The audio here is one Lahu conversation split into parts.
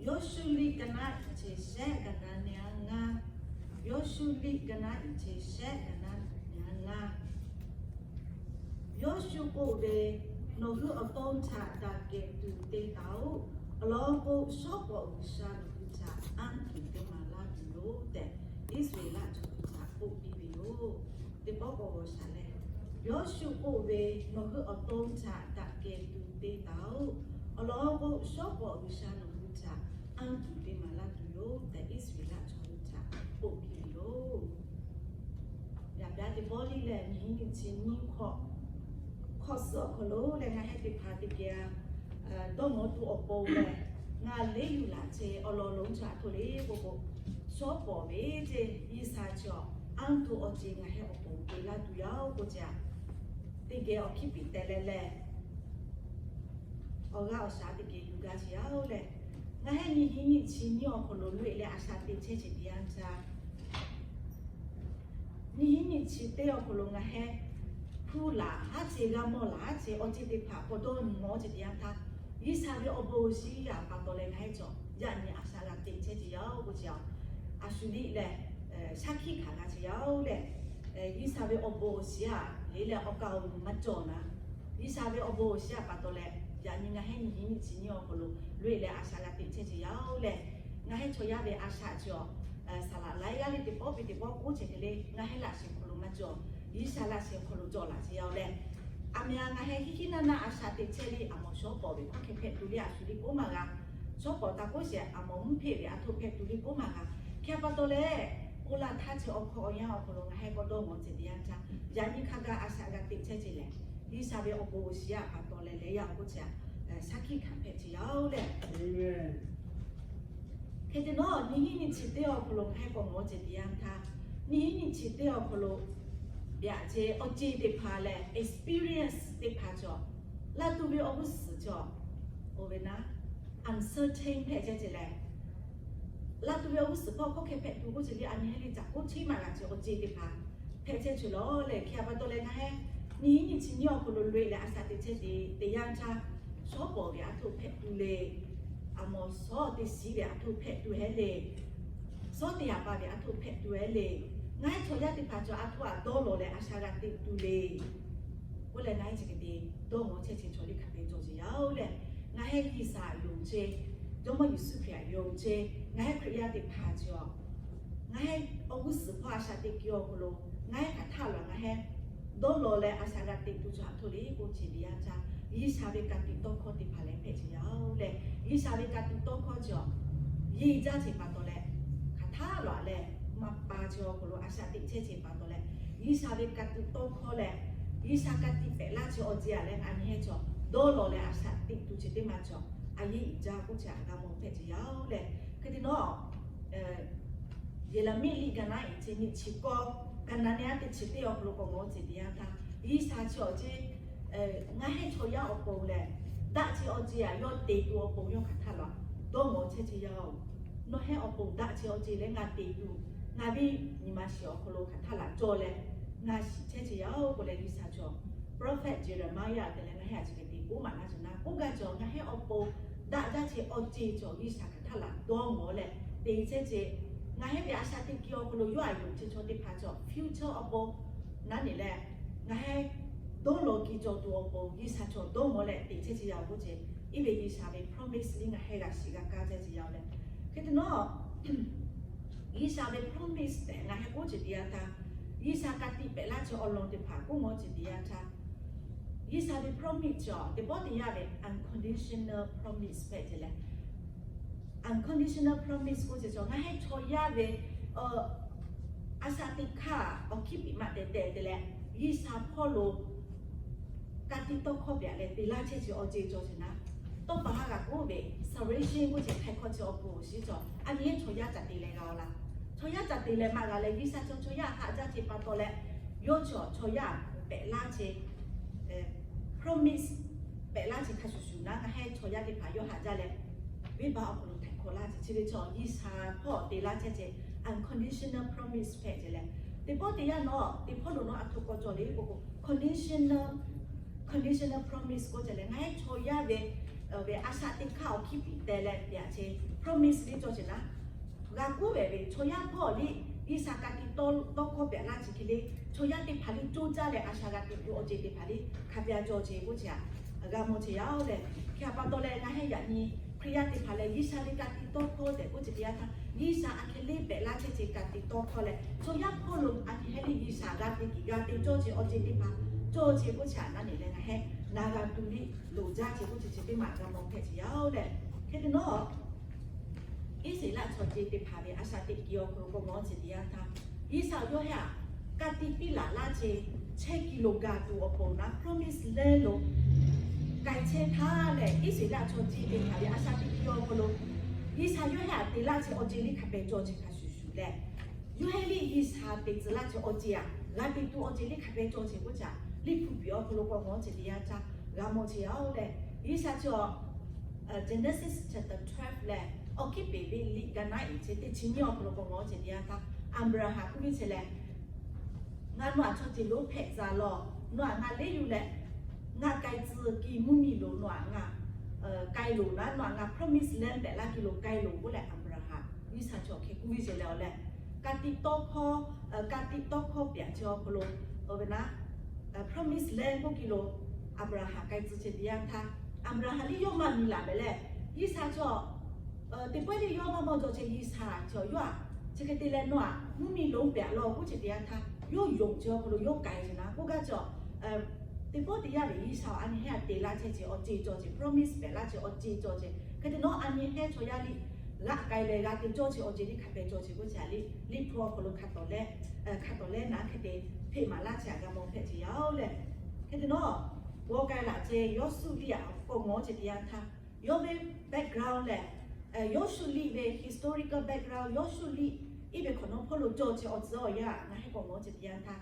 Yawˇshuˆ liꞈ ka naˆ iˉ chi shehˆ ka naˆ nyi a ngaˇ. Yawˇshuˆ liꞈ ka naˆ iˉ chi shehˆ ka naˆ nyi a ngaˇ. Yawˇshuˆ k'oˆ ve, Nawˬ hui awˬ to htaꞈ daꞈ kehˬ tuˬ te taˍ-oꞈ. Awˬ lawn k'o, shawˉ pawˍ G'uiˬsha nawˬ hui htaꞈ anˇ tuˬ te maˍ laˇ tuˬ yoˬ tehꞈ, Iˉsaˍreˍlaˆ chaw hui htaꞈ k'oˆ piˇ ve yoˬ. Teˇ pawˆ k'awꞈ g'awˬ shaˍ leh, Yawˇshuˆ k'oˆ ve, Nawˬ hui awˬ to htaꞈ daꞈ kehˬ tuˬ te taˍ-oꞈ. Awˬ lawn k'o, shawˉ pawˍ G'uiˬsha nawˬ hui htaꞈ anˇ tuˬ te maˍ laˇ tuˬ yoˬ tehꞈ, Iˉsaˍreˍlaˆ chaw hui htaꞈ k'oˆ piˇ ve yoˬ. Yaꞈ nyi teˇ pawˆ liˇ lehˬ, nyiˇ hinˉ nyiˇ chi nyiˇ hk'awꞈ, hk'awꞈ suhˉ awˬ hk'aw lo leh ngaˬ heh teˇ hpaˍ teˇ geh dawˇ nawˬ tuˬ awˬ pon lehˬ, ngaˬ leˉ yuˬ laꞈ ce awˬ lawn lonˉ chaw aˬ htoꞈ le k'oˆ k'o, shawˉ pawˍ ve ce Iˉsaˍ chaw anˇ tuˬ awˬ ce ngaˬ heh awˬ pon te laˇ tuˬ yaˇ-oˬ k'oˆ ce, teˇ geh awˬ hkiˇ piˍ teh leh leh, awˬ g'aˇ awˬ shaˍ teˇ geh yuˬ gaˇ ce yaˇ-oˬ leh, ngaˬ heh nyiˇ hinˉ nyiˇ chi nyiˇ awˬ hk'aw lo loꞈ-e leh a shaꞈ teꞈ chehˇ ce teˇ yanˇ htaˇ, nyiˇ hinˉ nyiˇ chi teˇ awˬ hk'aw lo ngaˬ heh hpu laˬ haˉ ce, g'a mawˇ laˬ haˉ ce awˬ ce teˇ hpaˍ k'awꞈ dawˇ nawˬ ce teˇ yanˇ htaˇ, Iˉsaˍ ve awˬ bon awˬ shiˍ yaˇ pa taw leh ngaˬ heh chaw yaꞈ nyi a shaꞈ g'a teꞈ chehˇ ce yaˇ-oˬ k'oˆ ce, a shu liˇ leh shaˉ hkiˆ hkanˍ g'a ce yaˇ-oˬ leh, Iˉsaˍ ve awˬ bon awˬ shiˍ yaˇ le leh awˬ kaˍ awˬ moˍ maˇ cawˬ naˉ, Iˉsaˍ ve awˬ bon awˬ shiˍ yaˇ pa taw leh yaꞈ nyi ngaˬ heh nyiˇ hinˉ nyiˇ chi nyiˇ awˬ hk'aw lo loꞈ-e leh a shaꞈ g'a teꞈ chehˇ ce yaˇ-oˬ leh, ngaˬ heh chaw yaˇ ve a shaꞈ cawˬ saˍ laꞈ laiˉ g'aˇ le teˇ pawˆ piˇ teˇ pawˆ k'oˆ ce hk'e le, ngaˬ heh laꞈ shehˍ hk'aw lo maˇ cawˬ, Iˉsaˍ laꞈ shehˍ hk'aw lo cawˬ laꞈ ce yaˇ-oˬ leh, a meh a ngaˬ heh hiˆ hiˆ naˆ naˆ a shaꞈ teꞈ chehˇ le, a mawˬ shawˉ pawˍ ve hkawˇ hkeh hpehꞈ tuˬ le a shu liˇ k'oˆ maˇ g'a. Shawˉ pawˍ taˇ k'oˆ sheˍ, a mawˬ mvuhˇ hpeˆ ve a htoꞈ hpehꞈ tuˬ le k'oˆ maˇ g'a. Hk'e pa taw leh, oˇ laˇ htaˇ chi awˬ hkawꞈ awˬ yanˇ awˬ hk'aw lo ngaˬ heh k'awꞈ dawˇ nawˬ ce teˇ yanˇ htaˇ, yaꞈ nyi hk'a gaˬ a shaꞈ g'a teꞈ chehˇ ce leh, Iˉsaˍ ve awˬ bon awˬ shiˍ yaˇ pa taw leh leh yaˇ-oˬ k'oˆ ce, shaˉ hkiˆ hkanˍ hpehꞈ ce yaˇ-oˬ leh, hk'e te nawˉ nyiˇ hinˉ nyiˇ chi teˇ awˬ hk'aw lo ngaˬ heh k'awꞈ nawˬ ce teˇ yanˇ htaˇ, nyiˇ hinˉ nyiˇ chi teˇ awˬ hk'aw lo yaꞈ ce awˬ ce teˇ hpaˍ leh experience teˇ hpaˍ cawˬ, laˇ tuˬ ve awˬ g'uˇ suhˍ cawˬ, oˇ ve naˉ, uncertain hpehꞈ chehˇ ce leh, laˇ tuˬ ve awˬ g'uˇ suhˍ hpawˇ hkawˇ hkeh hpehꞈ tuˬ k'oˆ ce le, a nyi heh le caꞈ k'oˆ cheˇ maˇ g'a ce awˬ ce teˇ hpaˍ hpehꞈ chehˇ ce lawˬ leh, hk'e pa taw leh ngaˬ heh nyiˇ hinˉ nyiˇ chi nyiˇ awˬ hk'aw lo loꞈ-e leh a shaꞈ teꞈ chehˇ ce teˇ yanˇ htaˇ, shawˉ pawˍ ve a htoꞈ hpehꞈ tuˬ le, a mawˬ shawˉ teˇ shiˉ ve a htoꞈ hpehꞈ tuˬ hehˉ le, shawˉ teˇ yaꞈ pa ve a htoꞈ hpehꞈ tuˬ hehˉ le, ngaˬ heh chaw yaˇ teˇ hpaˍ cawˬ a htoꞈ a dawˇ lawˬ leh a shaꞈ g'a teꞈ tuˬ le, oˇ leh ngaˬ heh chi hk'e te dawˇ nawˬ chehˇ ce chaw liˇ hk'a te cawˬ ce yaˇ-oˬ leh, ngaˬ heh Iˉsaˍ yonˍ ce, Jawˇmawˇ Yeˍsuˆ Hkriꞈ yonˍ ce, ngaˬ heh Hkriꞈ yaˇ teˇ hpaˍ cawˬ, ngaˬ heh awˬ g'uˇ suhˍ hpawˇ a shaꞈ teꞈ ki awˬ hk'aw lo, ngaˬ heh hk'aˬ htaˇ laˬ ngaˬ heh dawˇ lawˬ leh a shaꞈ g'a teꞈ tuˬ cawˬ a htoꞈ le k'oˆ ce teˇ yanˇ htaˇ, Iˉsaˍ ve ka tiꞈ tawˇ hkawˇ teˇ hpaˍ leh hpehꞈ ce yaˇ-oˬ leh, Iˉsaˍ ve ka tiꞈ tawˇ hkawˇ cawˬ, yeˇ jaˇ ce pa taw leh, hk'aˬ htaˇ laˬ leh maˇ pa ce awˬ hk'aw lo a shaꞈ teꞈ chehˇ ce pa taw leh, Iˉsaˍ ve ka tiꞈ tawˇ hkawˇ leh, Iˉsaˍ ka tiꞈ pehꞈ laˇ ce awˬ ce-a leh ngaˬ nyi heh cawˬ dawˇ lawˬ leh a shaꞈ teꞈ tuˬ ce teˇ ma cawˬ, a yeˇ iˉ jaˇ k'oˆ ce a g'a mawˬ hpehꞈ ce yaˇ-oˬ leh, hk'e te nawˉ Yeˍraˍmiˆ liꞈ ka naˉ iˉ chi nyiˇ chi kawˇ, ka naˍ nehˬ aˉ teˇ chi teˇ awˬ hk'aw lo k'awꞈ mawˬ ce teˇ yanˇ htaˇ, Iˉsaˍ chi awˬ ce ngaˬ heh chaw yaˇ awˬ pon leh, daꞈ ce awˬ ce-a yawˇ teꞈ tuˬ awˬ pon yawˇ hk'aˬ htaˇ laˬ dawˇ mawˬ chehˇ ce yaˇ-oˬ. Nawˬ heh awˬ pon daꞈ ce awˬ ce leh ngaˬ teꞈ tuˬ, ngaˬ ve nyi ma shiˍ awˬ hk'aw lo hk'aˬ htaˇ laˬ cawˬ leh, ngaˬ shiˍ chehˇ ce yaˇ-oˬ k'oˆ leh Iˉsaˍ cawˬ, prophet Yeˍraˍmiˆ te leh ngaˬ heh a chi hk'e te k'oˆ maˍ laˇ ce naˉ k'oˆ gaˇ cawˬ, ngaˬ heh awˬ pon daꞈ jaˇ ce awˬ ce cawˬ Iˉsaˍ hk'aˬ htaˇ laˬ dawˇ mawˬ leh teꞈ chehˇ ce. Ngaˬ heh ve a shaꞈ teꞈ ki awˬ hk'aw lo yawˇ a yonˍ ce chaw teˇ hpaˍ cawˬ future awˬ pon naˉ ne leh, ngaˬ heh dawˇ lawˬ ki cawˬ tuˬ awˬ pon Iˉsaˍ cawˬ dawˇ mawˬ leh teꞈ chehˇ ce yaˇ-oˬ k'oˆ ce. Iˉ ve Iˉsaˍ ve promise liˇ ngaˬ heh g'a shiˍ g'a kaˇ chehˇ ce yaˇ-oˬ leh, hk'e te nawˉ Iˉsaˍ ve promise tehꞈ ngaˬ heh k'oˆ ce teˇ yanˇ htaˇ, Iˉsaˍ ka tiꞈ pehꞈ laˇ ce awˬ lawn teˇ hpaˍ k'oˆ mawˬ ce teˇ yanˇ htaˇ, Iˉsaˍ ve promise cawˬ teˇ pawˆ teˇ yanˇ ve unconditional promise hpehꞈ ce leh, unconditional promise k'oˆ ce cawˬ ngaˬ heh chaw yaˇ ve a shaꞈ teꞈ hkaˇ awˬ hkiˇ piˍ maꞈ tehˬ tehˬ te leh, Iˉsaˍ hpawˇ lo ka tiꞈ tawˇ hkawˇ pehꞈ leh te laˇ chehˇ ce awˬ ce cawˬ ce naˉ, tawˇ pa haˉ g'a k'oˆ ve salvation k'oˆ ce htaiˍ hkawˇ chi awˬ pon awˬ shiˍ cawˬ a nyi heh chaw yaˇ caꞈ te leh g'a-oˬ laˇ. Chaw yaˇ caꞈ te leh maˇ g'a leh Iˉsaˍ cawˬ chaw yaˇ haꞈ jaˇ ce pa taw leh, yawˇ cawˬ chaw yaˇ pehꞈ laˇ ce promise pehꞈ laˇ ce hk'a shuˍ shuˍ naˉ ngaˬ heh chaw yaˇ teˇ hpaˍ yawˇ haꞈ jaˇ leh, venˇbaˆ awˬ hk'aw lo htaiˍ hkawˇ laˇ ce chi ve cawˬ Iˉsaˍ hpawˇ te laˇ chehˇ ce unconditional promise hpehꞈ ce leh, teˇ pawˆ teˇ yanˇ nawˉ teˇ hpawˇ lo nawˉ a htoꞈ k'awꞈ cawˬ le k'o k'o conditional, conditional promise k'oˆ ce leh ngaˬ heh chaw yaˇ ve ve a shaꞈ teˇ hkaˇ awˬ hkiˇ piˍ teh leh pehꞈ a ce, promise liˇ cawˇ ce naˉ, g'a kuˉ vehˍ ve chaw yaˇ hpawˇ liˇ G'uiˬsha ka tiꞈ tawˇ hkawˇ pehꞈ laˇ ce hk'e le, chaw yaˇ teˇ hpaˍ liˇ coˇ caˇ leh a shaꞈ g'a teꞈ tuˬ awˬ ceuˬ teˇ hpaˍ liˇ hk'a pehꞈ cawˇ ce k'oˆ ce, g'a mawˬ ce yaˇ-oˬ leh, hk'e a pa taw leh ngaˬ hehˉ yaꞈ nyi Hkriꞈ yaˇ teˇ hpaˍ leh G'uiˬsha ve ka tiꞈ tawˇ hkawˇ tehꞈ k'oˆ ce teˇ yanˇ htaˇ, G'uiˬsha a hk'e le pehꞈ laˇ chehˇ ce ka tiꞈ tawˇ hkawˇ leh chaw yaˇ hpawˇ lo a nyi hehˉ liˇ G'uiˬsha g'a te kiꞈ g'a te cawˇ ce awˬ ceuˬ teˇ hpaˍ cawˇ ce k'oˆ ce a naˉ ne leh ngaˬ hehˉ na g'a tuˬ liˇ loˍ jaˇ ce k'oˆ ce chi teˇ maˬ g'a mawˬ hpehꞈ ce yaˇ-oˬ leh, hk'e te nawˉ Iˉsaˍreˍlaˆ chaw ceuˬ teˇ hpaˍ ve a shaꞈ teꞈ kiˬ awˬ hk'aw lo k'awꞈ mawˬ ce teˇ yanˇ htaˇ, G'uiˬsha yawˇ hehˉ a ka tiꞈ piˇ laˬ laˇ ce, chehˇ kiˬ lo gaˬ tuˬ awˬ pon naˉ promise land lo k'ai chehˇ htaˇ lehˬ, Iˉsaˍreˍlaˆ chaw ceuˬ teˇ hpaˍ ve a shaꞈ teꞈ kiˬ awˬ hk'aw lo G'uiˬsha yawˇ hehˉ a te laˇ ce awˬ ceuˬ liˇ hk'a pehꞈ cawˇ ce hk'a shuˍ shuˍ leh, yawˇ hehˉ liˇ G'uiˬsha te tcuh laˇ ce awˬ ceuˬ aꞈ g'a te tuˬ awˬ ceuˬ liˇ hk'a pehꞈ cawˇ ce k'oˆ ce, Liꞈ hpu piˍ awˬ hk'aw lo k'awꞈ mawˬ ce teˇ yanˇ htaˇ g'a mawˬ ce yaˇ-oˬ leh, G'uiˬsha chaw Genesis chapter twelve leh awˬ hkiˇ peˍ ve liꞈ ga naˉ iˍ ce teˇ chi nyiˇ awˬ hk'aw lo k'awꞈ mawˬ ce teˇ yanˇ htaˇ, Aˍbraˍhanˍ k'oˆ ve ce leh, Ngaˬ nawˬ aꞈ chaw ceuˬ lonˉ hpehꞈ tcuh lawˬ. Nawˬ aꞈ ngaˬ leˉ yuˬ leh, ngaˬ k'ai tcuh kiˇ mvuhˇmiˬ lo nawˬ aꞈ ngaˬ k'ai loˍ naˉ, nawˬ aꞈ ngaˬ promise land pehꞈ laˇ kiˇ lo k'ai loˍ k'oˆ leh Aˍbraˍhanˍ G'uiˬsha chaw hk'e k'oˆ ve ce leh awˬ leh, ka tiꞈ tawˇ hkawˇ, ka tiꞈ tawˇ hkawˇ pehꞈ ce awˬ hk'aw lo, awˬ ve naˉ promise land k'oˆ kiˇ lo Aˍbraˍhanˍ k'ai tcuh ce teˇ yanˇ htaˇ, Aˍbraˍhanˍ liˇ yawˇ maˇ miˬ laˬ pehꞈ leh, G'uiˬsha chaw teˇ pawˆ liˇ yawˇ maˇ mawˇ jaw ce G'uiˬsha chaw yawˇ aꞈ chi hk'e te leh nawˬ aꞈ mvuhˇmiˬ lonˉ pehꞈ lawˬ k'oˆ ce teˇ yanˇ htaˇ, yawˇ yonˍ ce awˬ hk'aw lo yawˇ k'ai ce naˉ k'oˆ gaˇ cawˬ. Teˇ pawˆ teˇ yanˇ ve G'uiˬsha a nyi hehˉ a te laˇ chehˇ ce awˬ ceuˬ cawˬ ce, promise pehꞈ laˇ ce awˬ ceuˬ cawˬ ce, hk'e te nawˉ a nyi hehˉ chaw yaˇ liˇ g'aꞈ k'ai leh g'a te cawˇ ce awˬ ceuˬ liˇ hk'a pehꞈ cawˬ ce k'oˆ ce a liˇ, Liꞈ hpu awˬ hk'aw lo hk'a tawˍ leh, hk'a tawˍ leh naˉ hk'e te hpeꞈ maˍ laˇ ce aꞈ g'a mawˬ hpehꞈ ce yaˇ-oˬ leh, hk'e te nawˉ g'aw k'ai laꞈ ce Yawˇsuˆ liˇ aꞈ k'awꞈ mawˬ ce teˇ yanˇ htaˇ, yawˇ ve background lehˬ, Yawˇsuˆ liˇ ve historical background, Yawˇsuˆ liˇ iˉ ve hk'awꞈ nawˉ hpawˇ lo cawˬ ce awˬ tcuh awˬ yanˇ ngaˬ hehˉ k'awꞈ mawˬ ce teˇ yanˇ htaˇ,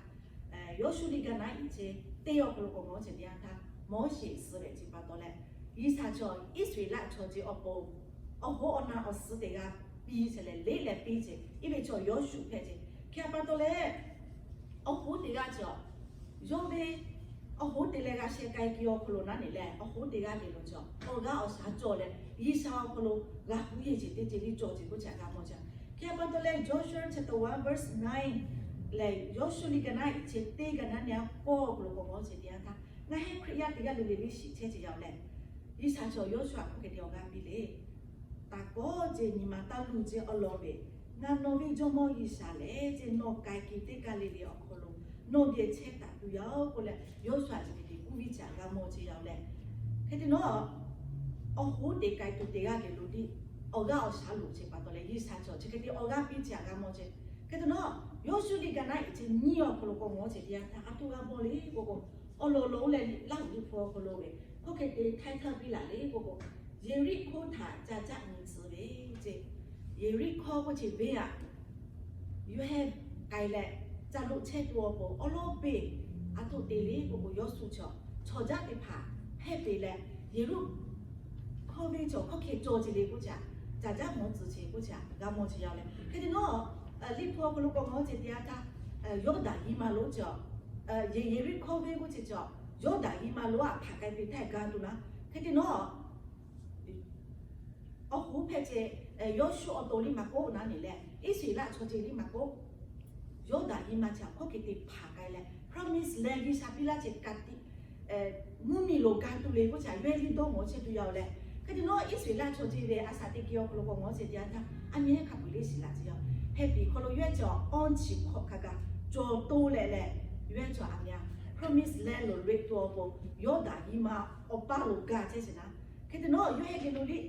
Yawˇsuˆ liˇ ga naˉ iˍ ce teˇ awˬ hk'aw lo k'awꞈ mawˬ ce teˇ yanˇ htaˇ, Moˉseˍ suh leh ce pa taw leh, G'uiˬsha chaw Iˉsaˍreˍlaˆ chaw ceuˬ awˬ pon awˬ hoˉ awˬ na awˬ suhˉ teˇ g'aˇ piˇ ce leh leˉ leh piˇ ce, iˉ ve chaw Yawˇsuˆ hpehꞈ ce. Hk'e a pa taw leh, awˬ hoˉ teˇ g'aˇ cawˬ, yawˇ ve awˬ hoˉ te leh g'a sheh k'ai kiˇ awˬ hk'aw lo naˉ ne leh, awˬ hoˉ teˇ g'aˇ te lo cawˬ awˬ g'aˇ awˬ shaˉ cawˬ leh, G'uiˬsha awˬ hk'aw lo g'a pu yeˬ ce teˇ ce liˇ cawˬ ce k'oˆ ce g'a mawˬ ce. Hk'e a pa taw leh Joshua chapter one verse nine lehˬ, Yawˇsuˆ liˇ ga naˉ iˍ ce teˇ ga naˉ ne a pawˇ awˬ hk'aw lo k'awꞈ mawˬ ce teˇ yanˇ htaˇ, ngaˬ hehˉ Hkriꞈ yaˇ teˇ g'aˇ le le liˇ shiˍ chehˇ ce yaˇ-oˬ leh, G'uiˬsha chaw Yawˇsuˆ htaꞈ hk'oˆ hk'e te awˬ g'aˇ piˇ le. Taˍ kawˉ ce nyi ma taˇ luˬ ce awˬ lawn ve, ngaˬ nawˬ ve Jawˇmawˇ G'uiˬsha lehˬ ce nawˬ k'ai kiˇ teˇ kaˇ le le awˬ hk'aw lo nawˬ geh chehˇ taˍ tuˬ yaˇ-oˬ k'oˆ leh, Yawˇsuˆ chi hk'e te k'oˆ piˇ ce aꞈ g'a mawˬ ce yaˇ-oˬ leh, hk'e te nawˉ awˬ hoˉ te k'ai tuˬ teˇ g'aˇ le lo tiˉ awˬ g'aˇ awˬ shaˉ loˍ ce pa taw leh, G'uiˬsha chaw chi hk'e te awˬ g'aˇ piˇ ce aꞈ g'a mawˬ ce. Hk'e te nawˉ Yawˇsuˆ liˇ ga naˉ iˍ ce nyiˇ awˬ hk'aw lo k'awꞈ mawˬ ce teˇ yanˇ htaˇ a htoꞈ g'a mawˬ le k'oˆ k'o, awˬ lawn lawn leh Laˇhuˍ Liꞈ hpu awˬ hk'aw lo ve hk'oˆ hk'e te htaiˇ htaˇ piˇ laˬ le k'oˆ k'o, Yeˍriˆhkoˇ htaꞈ ca caˆ nyi tcuh ve ce. Yeˍriˆhkoˇ k'oˆ ce venˇ aꞈ yawˇ hehˉ k'ai leh, ca loꞈ chehˇ tuˬ awˬ pon awˉ lawˉ peˇ a htoꞈ te le k'oˆ k'o, Yawˇsuˆ chaw chaw jaˇ teˇ hpaˍ hehˉ te leh, Yeˍriˆhkoˇ venˇ cawˬ hk'oˆ hk'e cawˬ ce le k'oˆ ce, ca caˆ mawˬ tcuh ce k'oˆ ce g'a mawˬ ce yaˇ-oˬ leh, hk'e te nawˉ Liꞈ hpu awˬ hk'aw lo k'awꞈ mawˬ ce teˇ yanˇ htaˇ, Yawˇdanˍ hiˉ ma lo cawˬ, Yeˍriˆhkoˇ venˇ k'oˆ ce cawˬ Yawˇdanˍ hiˉ ma lo aꞈ hpanˍ k'ai te htaˇ ga tuˬ naˉ, hk'e te nawˉ awˬ hoˉ hpehꞈ ce, Yawˇsuˆ awˬ to liˇ maˇ k'oˆ naˉ ne leh, Iˉsaˍreˍlaˆ chaw ceuˬ liˇ maˇ k'oˆ, Yawˇdanˍ hiˉ ma chi hk'oˆ hk'e te hpanˍ k'ai leh, promise land G'uiˬsha piˇ laˇ ce ka tiꞈ mvuhˇmiˬ lo ga tuˬ le k'oˆ ce, yawˇ liˇ dawˇ mawˬ chehˇ tuˬ yaˇ-oˬ leh, hk'e te nawˉ Iˉsaˍreˍlaˆ chaw ceuˬ ve a shaꞈ teꞈ kiˇ awˬ hk'aw lo k'awꞈ mawˬ ce teˇ yanˇ htaˇ a nyi hehˉ hk'a peu-eˬ le shiˍ laˬ ce yaˇ. Hehˉ piˍ hk'aw lo yawˇ cawˬ awˇ chi hk'awꞈ hk'a gaˬ cawˬ to leh leh, yawˇ cawˬ a nyi a promise land lo loꞈ e tuˬ awˬ pon Yawˇdanˍ hiˉ ma awˬ paˇ lo ga chehˇ ce naˉ, hk'e te nawˉ yawˇ hehˉ geh lo liˇ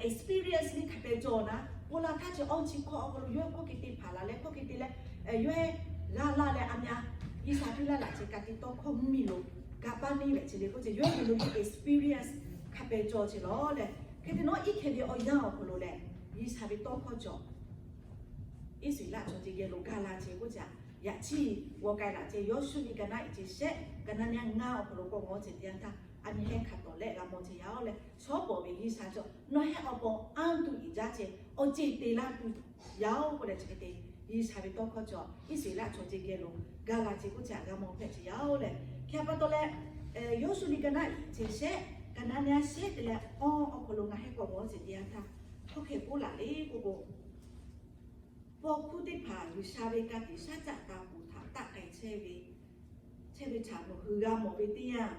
experience liˇ hk'a pehꞈ cawˬ naˉ, paw la htaˇ chi awˇ chi hk'awꞈ awˬ hk'aw lo yawˇ hk'oˆ hk'e te hpanˍ laˬ leh hk'oˆ hk'e te leh, yawˇ hehˉ g'a laˇ leh a nyi a G'uiˬsha piˇ laˇ laꞈ ce ka tiꞈ tawˇ hkawˇ mvuhˇmiˬ lo ga paˇ neˇ ve ce le k'oˆ ce, yawˇ hehˉ geh lo liˇ experience hk'a pehꞈ cawˬ ce lawˬ leh, hk'e te nawˉ iˉ hkeh ve awˬ yanˇ awˬ hk'aw lo lehˬ, G'uiˬsha ve tawˇ hkawˇ cawˬ Iˉsaˍreˍlaˆ chaw ceuˬ geh lo ga la ce k'oˆ ce, yaꞈ chiˇ g'aw k'ai laꞈ ce Yawˇsuˆ liˇ ga naˉ iˍ ce shehˆ ga naˉ neˇ a ngaˇ awˬ hk'aw lo k'awꞈ mawˬ ce teˇ yanˇ htaˇ, a nyi hehˉ hk'a tawˍ leh g'a mawˬ ce yaˇ-oˬ leh, shawˉ pawˍ ve G'uiˬsha cawˬ nawˬ hehˉ awˬ pon anˇ tuˬ iˍ jaˇ ce awˬ ceuˬ te laˇ tuˬ yaˇ-oˬ k'oˆ leh chi hk'e te G'uiˬsha ve tawˇ hkawˇ cawˬ Iˉsaˍreˍlaˆ chaw ceuˬ geh lo ga la ce k'oˆ ce aꞈ g'a mawˬ hpehꞈ ce yaˇ-oˬ leh, hk'e a pa taw leh Yawˇsuˆ liˇ ga naˉ iˍ ce shehˆ ga Naˍ nehˉ shehˆ te leh awˬ awˬ hk'aw lo ngaˬ hui k'awꞈ g'awˬ ceh teˇ yanˇ htaˇ, hkawˇ hk'e k'oˆ laˬ le k'oˆ k'o, paw hkuˇ teˇ hpaˍ G'uiˬsha ve ka tiꞈ shaˉ caˆ ta kuˬ htaꞈ taˆ k'ai chehˇ ve, chehˇ ve htaꞈ nawˬ hui g'a mawˬ ve teˇ yanˇ,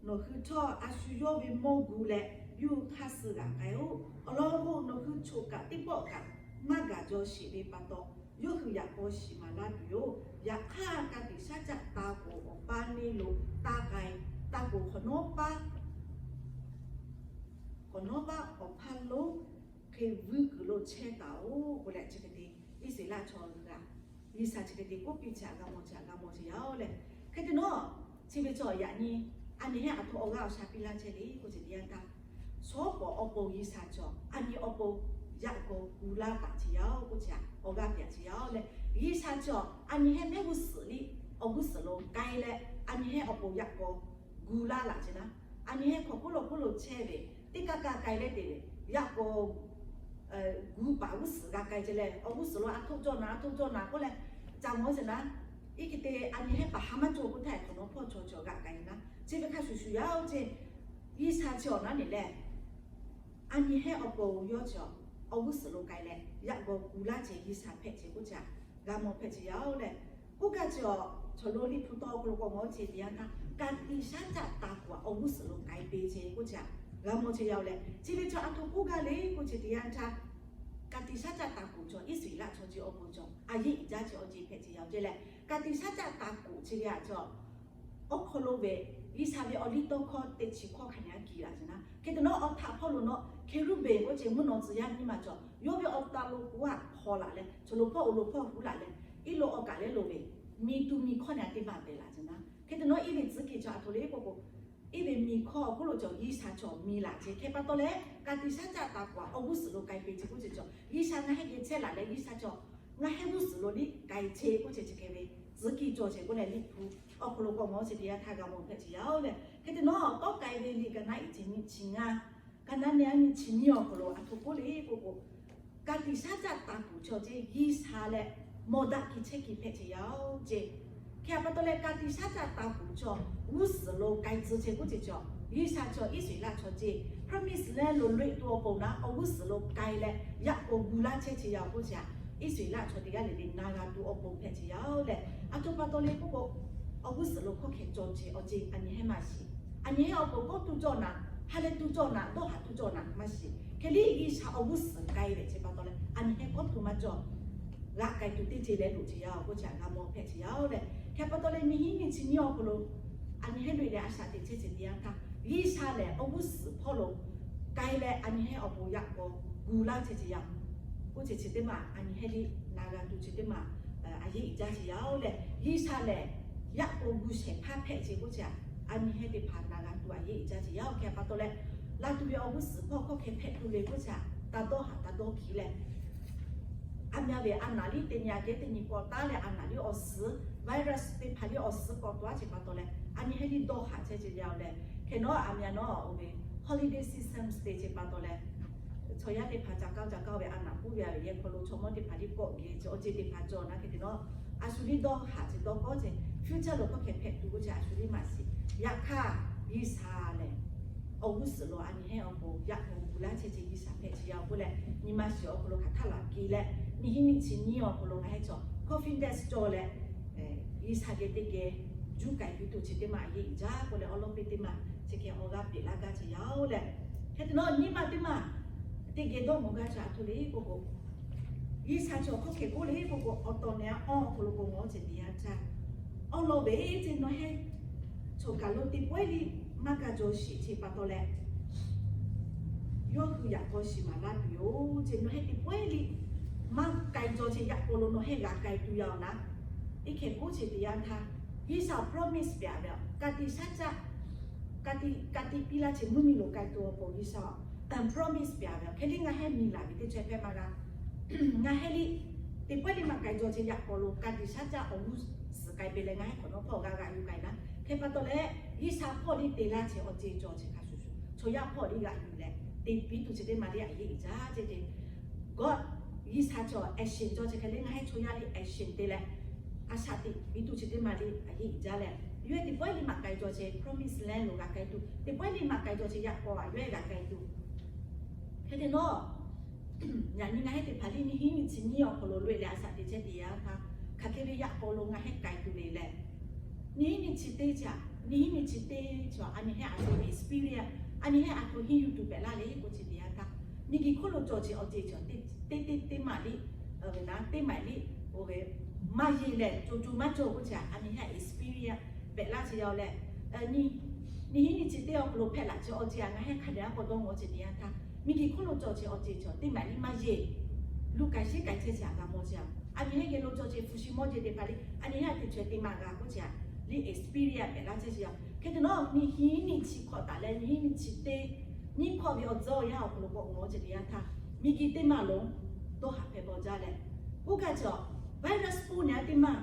nawˬ hui htawˇ a shu yawˇ ve mawˇ gu leh yuˇ hk'aˇ suh g'aꞈ k'ai-oˬ. Awˬ lawn k'o, nawˬ hui choˬ kaꞈ teˇ pawˆ kaꞈ maˇ gaˬ jaw sheˍ ve pa taw, yawˇ hui yaꞈ k'aw shiˍ maˍ laˇ tuˬ yoˬ. Yaꞈ hk'aˇ, ka tiꞈ shaˉ caˆ ta kuˬ awˬ paˇ neˇ lo taˆ k'ai, ta kuˬ hk'awꞈ nawˉ paˇ hk'awꞈ nawˉ paˇ awˬ hpaˇ lonˉ hk'e vuiˇ kuiˬ lo chehˇ taˍ-oˬ k'oˆ leh, chi hk'e te Iˉsaˍreˍlaˆ chaw g'aˇ G'uiˬsha chi hk'e te k'oˆ piˇ chi htaꞈ g'a mawˬ, chi htaꞈ g'a mawˬ chehˇ yaˇ-oˬ leh, hk'e te nawˉ, chi ve chaw yaꞈ nyi a nyi heˆ aˬ htoꞈ awˬ g'aˇ awˬ sha piˇ laˇ chehˇ le k'oˆ ceh teˇ yanˇ htaˇ, shawˉ pawˍ awˬ pon G'uiˬsha chaw a nyi awˬ pon yaꞈ k'aw gu laˇ taˍ chehˇ yaˇ-oˬ k'oˆ chi htaꞈ awˬ g'aˇ piˇ chehˇ yaˇ-oˬ leh, G'uiˬsha chaw a nyi heˆ mehˆ g'uˇ suhˍ liˇ awˬ g'uˇ suhˍ lo k'ai leh, a nyi heˆ awˬ pon yaꞈ k'aw gu laˇ laꞈ chehˇ naˉ, a nyi heˆ hk'awꞈ hk'oˆ lo hk'oˆ lo chehˇ ve teˇ kaˇ kaˇ k'ai leh te ve yaꞈ k'aw gu paˍ g'uˇ suhˍ g'a k'ai chehˇ leh, awˬ g'uˇ suhˍ lo a htoˆ cawˇ naˍ, a htoˆ cawˇ naˍ k'oˆ leh, ca mawˬ chehˇ naˉ, iˉ hk'e te a nyi heˆ paˍ ha maˇ cawˬ k'oˆ htaˇ, hk'awꞈ nawˉ hpawˇ chaw chaw g'aꞈ k'ai naˉ, chi ve hk'a shuˍ shuˍ yaˇ-oˬ ceh, G'uiˬsha chi awˬ naˉ neˬ leh a nyi heˆ awˬ pon yawˇ chi awˬ g'uˇ suhˍ lo k'ai leh yaꞈ k'aw gu laˇ chehˇ G'uiˬsha hpehꞈ chehˇ k'oˆ chi htaꞈ g'a mawˬ hpehꞈ chehˇ yaˇ-oˬ leh, k'oˆ kaˇ chi awˬ chaw lo Liꞈ hpu tawˇ hk'aw lo k'awꞈ mawˬ chehˇ teˇ yanˇ htaˇ, ka tiꞈ shaˉ caˆ ta kuˬ awˬ g'uˇ suhˍ lo k'ai pehˍ chehˇ k'oˆ chi htaꞈ g'a mawˬ chehˇ yaˇ-oˬ leh, chi ve chaw a htoꞈ k'oˆ gaˇ le k'oˆ chehˇ teˇ yanˇ htaˇ, ka tiꞈ shaˉ caˆ ta kuˬ chaw Iˉsaˍreˍlaˆ chaw chi awˬ pon chaw a yeˆ uiˍ jaˇ chehˇ awˬ ceuˬ hpehꞈ chehˇ yaˇ-oˬ ceh leh, ka tiꞈ shaˉ caˆ ta kuˬ chi ve htaꞈ chaw awˬ hk'aw lo ve G'uiˬsha ve awˬ liˇ tawˇ hkawˇ teˇ chi hkawˇ hk'a nyi a kiˬ laꞈ chehˇ naˉ, hk'e te nawˉ awˬ htaꞈ hpawˇ lo nawˉ Keˍruˆbenˍ k'oˆ chehˇ mvuhˇ naw tcuh yaˇ nyiˇ ma chaw yawˇ ve awˬ taˍ lo k'o a hpaw laˬ leh, chaw lo hpawˇ awˬ lo hpawˇ huˉ laˬ leh, iˉ lo awˬ kaꞈ leh lo ve miˬ tuˬ miˬ hkawˇ nyi a teˇ maˬ pehˍ laꞈ chehˇ naˉ, hk'e te nawˉ iˉ ve tcuhˉ kiˬ chaw a htoꞈ le k'oˆ k'o, iˉ ve miˬ hkawˇ awˬ hk'oˆ lo chaw G'uiˬsha chaw miˬ laꞈ chehˇ hk'e pa taw leh, ka tiꞈ shaˉ caˆ ta kuˬ awˬ g'uˇ suhˍ lo k'ai pehˍ chehˇ k'oˆ chi chaw G'uiˬsha ngaˬ hui geh chehˇ laˬ leh G'uiˬsha chaw ngaˬ hui g'uˇ suhˍ lo liˇ k'ai chehˇ k'oˆ chi chi hk'e ve tcuhˉ kiˬ cawˬ chehˇ k'oˆ leh Liꞈ hpu awˬ hk'aw lo k'awꞈ mawˬ chehˇ teˇ yanˇ htaˇ g'a mawˬ hpehꞈ chehˇ yaˇ-oˬ leh, hk'e te nawˉ tawˇ k'ai ve liꞈ kaˍ naˉ iˉ chi nyiˇ chi ngaˇ, kaˍ naˉ nehˉ nyiˇ chi nyiˇ awˬ hk'aw lo a htoꞈ k'oˆ le k'oˆ k'o, ka tiꞈ shaˉ caˆ ta kuˬ chaw ceh G'uiˬsha leh mawˬ daꞈ kiˬ chehˇ kiˬ hpehꞈ chehˇ yaˇ-oˬ ceh. Hk'e a pa taw leh ka tiꞈ shaˉ caˆ ta kuˬ chaw g'uˇ suhˍ lo k'ai tcuh chehˇ k'oˆ chi chaw G'uiˬsha chaw Iˉsaˍreˍlaˆ chaw ceh promise land lo loꞈ e tuˬ awˬ pon naˉ awˬ g'uˇ suhˍ lo k'ai leh yaꞈ k'aw gu laˇ chehˇ chehˇ yaˇ-oˬ k'oˆ chi htaꞈ Iˉsaˍreˍlaˆ chaw teˇ g'aˇ le le na g'a tuˬ awˬ pon hpehꞈ chehˇ yaˇ-oˬ leh, a htoꞈ pa taw le k'oˆ k'o, awˬ g'uˇ suhˍ lo hkawˇ hkeh cawˬ chehˇ awˬ ceh a nyi heˆ maˇ shiˍ. A nyi heˆ awˬ pon kawˆ tuˬ cawˇ naˍ, ha leh tuˬ cawˇ naˍ, dawˇ haˍ tuˬ cawˇ naˍ maˇ shiˍ. Hk'e liˇ G'uiˬsha awˬ g'uˇ suhˍ k'ai ve chi pa taw leh a nyi heˆ kawˆ tuˬ maˇ cawˇ g'a k'ai tuˬ teˇ ceuˬ leh loꞈ chehˇ yaˇ-oˬ k'oˆ chi htaꞈ g'a mawˬ hpehꞈ chehˇ yaˇ-oˬ leh, hk'e pa taw leh nyiˇ hinˉ nyiˇ chi nyiˇ awˬ hk'aw lo a nyi heˆ loꞈ e leh a shaꞈ teꞈ chehˇ chi teˇ yanˇ htaˇ G'uiˬsha lehˬ awˬ g'uˇ suhˍ hpawˇ lo k'ai leh a nyi heˆ awˬ pon yaꞈ k'aw gu laˇ chehˇ chehˇ yaˇ k'oˆ chi chi teˇ maˬ a nyi heˆ liˇ na g'a tuˬ chi teˇ maˬ a yeˆ uiˍ jaˇ chehˇ yaˇ-oˬ leh, G'uiˬsha lehˬ yaꞈ k'aw gu shehˍ hpaˇ hpehꞈ chehˇ k'oˆ chi htaꞈ a nyi heˆ teˇ hpaˍ na g'a tuˬ a yeˆ uiˍ jaˇ chehˇ yaˇ-oˬ. Hk'e pa taw leh, laˬ tuˬ ve awˬ g'uˇ suhˍ hpawˇ hkawˇ hkeh hpehꞈ tuˬ le k'oˆ chi htaꞈ taˇ dawˇ haˍ taˇ dawˇ hkiˉ leh, a mya ve a naˍ liˇ teˇ nyi a kehˉ teˇ nyi k'awꞈ taˉ leh a naˍ liˇ awˬ suhˉ virus teˇ hpaˍ liˇ awˬ suhˉ k'awꞈ taw a chi pa taw leh a nyi heˆ liˇ dawˇ haˍ chehˇ chehˇ yaˇ-oˬ leh, hk'e nawˉ a mya nawˉ oˇ ve holiday season te chi pa taw leh, chaw yaˇ teˇ hpaˍ ca kaˇ ca kaˇ ve a naˍ puˇ ve a ve yehˬ hk'aw lo chaw mawˇ teˇ hpaˍ liˇ kawˆ geh chi awˬ ceuˬ teˇ hpaˍ cawˬ naˉ hk'e te nawˉ, a shu liˇ dawˇ haˍ chi dawˇ kawˆ chehˇ future lo hkawˇ hkeh hpehꞈ tuˬ k'oˆ chi a shu liˇ maˇ shiˍ. Yaꞈ hk'aˇ G'uiˬsha lehˬ awˬ g'uˇ suhˍ lo a nyi heˆ awˬ pon yaꞈ k'aw gu laˇ chehˇ chi G'uiˬsha hpehꞈ chehˇ yaˇ-oˬ k'oˆ leh, nyi ma shiˍ awˬ hk'aw lo hk'aˬ htaˇ laꞈ ke leh, nyiˇ hinˉ nyiˇ chi nyiˇ awˬ hk'aw lo ngaˬ hui chaw confidence cawˬ leh G'uiˬsha geh teˇ geh juˇ k'ai piˇ tuˬ chi teˇ maˬ a yeˆ uiˍ jaˇ k'oˆ leh awˬ lawn piˇ teˇ maˬ chi hk'e awˬ g'aˇ peꞈ laˇ gaˇ chehˇ yaˇ-oˬ leh, hk'e te nawˉ nyiˇ maˬ teˇ maˬ teˇ geh dawˇ mawˬ gaˇ chi a htoꞈ le k'oˆ k'o, G'uiˬsha chaw hkawˇ hkeh k'oˆ le k'oˆ k'o, awˬ tawˍ nehˬ a awˬ hk'aw lo k'awꞈ mawˬ chehˇ teˇ yanˇ htaˇ, awˬ lawn ve ceh nawˬ hui chaw kaˬ lo teˇ pawehˇ liˇ maˇ ka jaw sheˍ chi pa taw leh, yawˇ hui yaꞈ k'aw shiˍ maˍ laˇ tuˬ yoˬ ceh nawˬ hui teˇ pawehˇ liˇ maˇ k'ai jaw chehˇ yaꞈ k'aw lo nawˬ hui g'a k'ai tuˬ yaˇ-oˬ naˉ, iˉ hkeh k'oˆ chehˇ teˇ yanˇ htaˇ, G'uiˬsha promise pehˍ ve, ka tiꞈ shaˉ caˆ ka tiꞈ ka tiꞈ piˇ laˇ chehˇ mvuhˇmiˬ lo k'ai tuˬ awˬ pon G'uiˬsha promise pehˍ ve, hk'e liˇ ngaˬ hui miˬ laˬ ve teˇ chaweh hpehꞈ maˇ g'a. Ngaˬ hui liˇ teˇ pawehˇ liˇ maˇ k'ai jaw chehˇ yaꞈ k'aw lo ka tiꞈ shaˉ caˆ awˬ g'uˇ suhˍ k'ai pehˍ leh ngaˬ hui hk'awꞈ nawˉ hpawˇ g'a g'a yuˬ k'ai naˉ, hk'e pa taw leh G'uiˬsha hpawˇ liˇ te laˇ chehˇ awˬ ceuˬ cawˬ chehˇ hk'a shuˍ shuˍ chaw yaˇ hpawˇ liˇ g'a yuˬ leh te piˇ tuˬ chi teˇ maˬ liˇ a yeˆ uiˍ jaˇ ceh ceh, God G'uiˬsha chaw action cawˬ chehˇ hk'e le ngaˬ hui chaw yaˇ liˇ action te leh a shaꞈ teꞈ piˇ tuˬ chi teˇ maˬ liˇ a yeˆ uiˍ jaˇ leh yawˇ ehˉ teˇ pawehˇ liˇ maꞈ k'ai cawˬ che promise land lo g'a k'ai tuˬ, teˇ pawehˇ liˇ maꞈ k'ai cawˬ che yaꞈ k'aw a yawˇ ehˉ g'a k'ai tuˬ. Hk'e te nawˉ, yaꞈ nyi ngaˬ hui teˇ hpaˍ liˇ nyiˇ hinˉ nyiˇ chi nyiˇ awˬ hk'aw lo loꞈ e leh a shaꞈ teꞈ chehˇ teꞈ yanˇ htaˇ, hk'aˬ hk'e ve yaꞈ k'aw lo ngaˬ hui k'ai tuˬ le leh, nyiˇ hinˉ nyiˇ chi teˇ chi, nyiˇ hinˉ nyiˇ chi teˇ chi a nyi hehˉ a shu experience, a nyi hehˉ a htoꞈ hinˉ yuˬ tuˬ pehꞈ laˇ le k'oˆ chi teꞈ yanˇ htaˇ, miˬguiˬ hk'oˆ lo cawˬ chi awˬ ceuˬ chi teˇ teˇ teˇ maˬ liˇ, ve naˉ teˇ maˬ liˇ, oˇ ve maˇ yeˬ leh co co maˇ cawˬ k'oˆ chi a nyi hehˉ experience pehꞈ laˇ chi yaˇ leh, nyiˇ hinˉ nyiˇ chi teˇ awˬ hk'aw lo hpehꞈ laꞈ chi awˬ ceuˬ a ngaˬ hui hk'a dehꞈ a k'awꞈ dawˇ mawˬ chi teꞈ yanˇ htaˇ, miˬguiˬ hk'oˆ lo cawˬ chi awˬ ceuˬ chi teˇ maˬ liˇ maˇ yeˬ, luˬ k'ai sheˉ k'ai chehˇ chi a g'a mawˬ chi a, a nyi hehˉ geh lo cawˬ chi hpu shi mawˇ jeˬ teˇ hpaˍ liˇ a nyi hehˉ teˇ chaweh teˇ maˬ g'a k'oˆ chi a, liˇ experience pehꞈ laˇ chehˇ chi a. Hk'e te nawˉ nyiˇ hinˉ nyiˇ chi hk'awꞈ taˍ leh nyiˇ hinˉ nyiˇ chi teˇ nyiˇ hkawˇ ve awˬ tcuhˉ awˬ yanˇ awˬ hk'aw lo k'awꞈ mawˬ chi teꞈ yanˇ htaˇ, miˬguiˬ teˇ maˬ lo dawˇ haˍ hpehꞈ bawˬ jaˇ leh, k'oˆ gaˇ chi a, virus k'oˆ nyi teˇ maˬ,